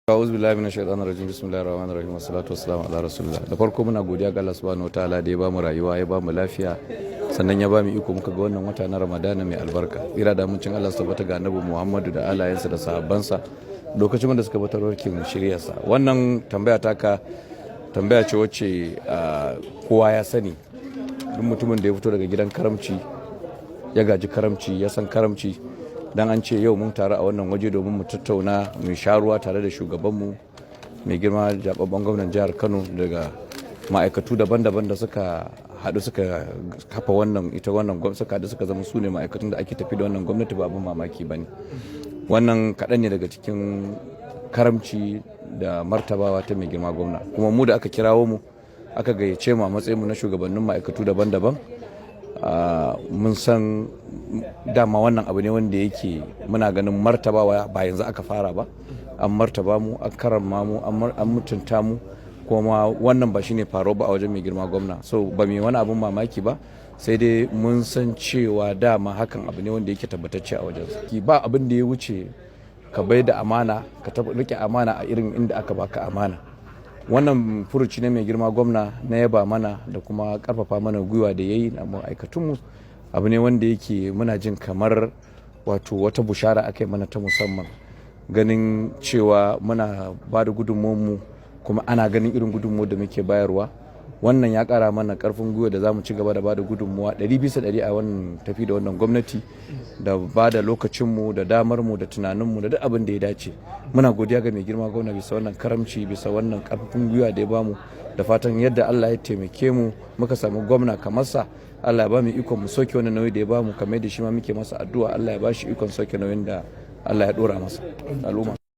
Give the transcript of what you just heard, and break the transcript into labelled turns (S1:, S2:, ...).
S1: A'udhu billahi minash shaitanir rajim. Bismillahir rahmanir rahim. Wassalatu wassalamu ala rasulillah. Da farko, muna godiya ga Allah subhanahu wataala da ya bamu rayuwa, ya bamu lafiya, sannan ya bamu iko muka ga wannan wata na Ramadana mai albarka. Tsira da amincin Allah su tabbata ga Annabi Muhammadu da alayensa da sahabbansa, lokacin da suka bi tafarkin shiryarsa. Wannan tambaya taka tambaya ce wacce kowa ya sani. Duk mutumin da ya fito daga gidan karamci, ya gaji karamci, ya san karamci, dan an ce yau mun taru a wannan waje domin mu tattauna, mu sha ruwa tare da shugabanmu, mai girma zababben gwamnan jihar Kano, daga ma'aikatu daban-daban da suka haɗu suka kafa wannan ita wannan gwamnati, suka haɗu suka zama su ne ma'aikatun da ake tafi da wannan gwamnati, ba abin mamaki ba ne. Wannan kaɗan ne daga cikin karamci da martabawa ta mai girma gwamna. Kuma mu da aka kirawo mu, aka gayyace mu a matsayin mu na shugabannin ma'aikatu daban-daban, mun san dama wannan abu ne wanda yake muna ganin martabawa, ba yanzu aka fara ba. An martaba mu, an karama mu, an mutunta mu, kuma wannan ba shine faro ba a wajen mai girma gwamna. So ba mai wani abun mamaki ba, sai dai mun san cewa dama hakan abu ne wanda yake tabbatacce a wajen. Ba abin da ya wuce ka bai da amana, ka rike amana a irin inda aka baka amana. Wannan furuci ne mai girma gwamna na yaba mana da kuma karfafa mana gwiwa da yayi na ma'aikatunmu, abu ne wanda yake muna jin kamar wato wata bushara aka yi mana ta musamman, ganin cewa muna ba da gudunmu kuma ana ganin irin gudunmu da muke bayarwa. Wannan ya kara mana karfin gwiwa da za mu ci gaba da ba da gudunmuwa 100% a wannan tafi da wannan gwamnati, da ba da lokacinmu da damarmu da tunaninmu da duk abin da ya dace. Muna godiya ga mai girma gwamna bisa wannan karamci, bisa wannan karfin gwiwa da ya bamu, da fatan yadda Allah ya taimake mu muka samu gwamna kamar sa, Allah ya ba mu ikon mu sauke wannan nauyi da ya bamu, kamar yadda shi ma muke masa addu'a, Allah ya ba shi ikon sauke nauyin da Allah ya dora masa al'umma.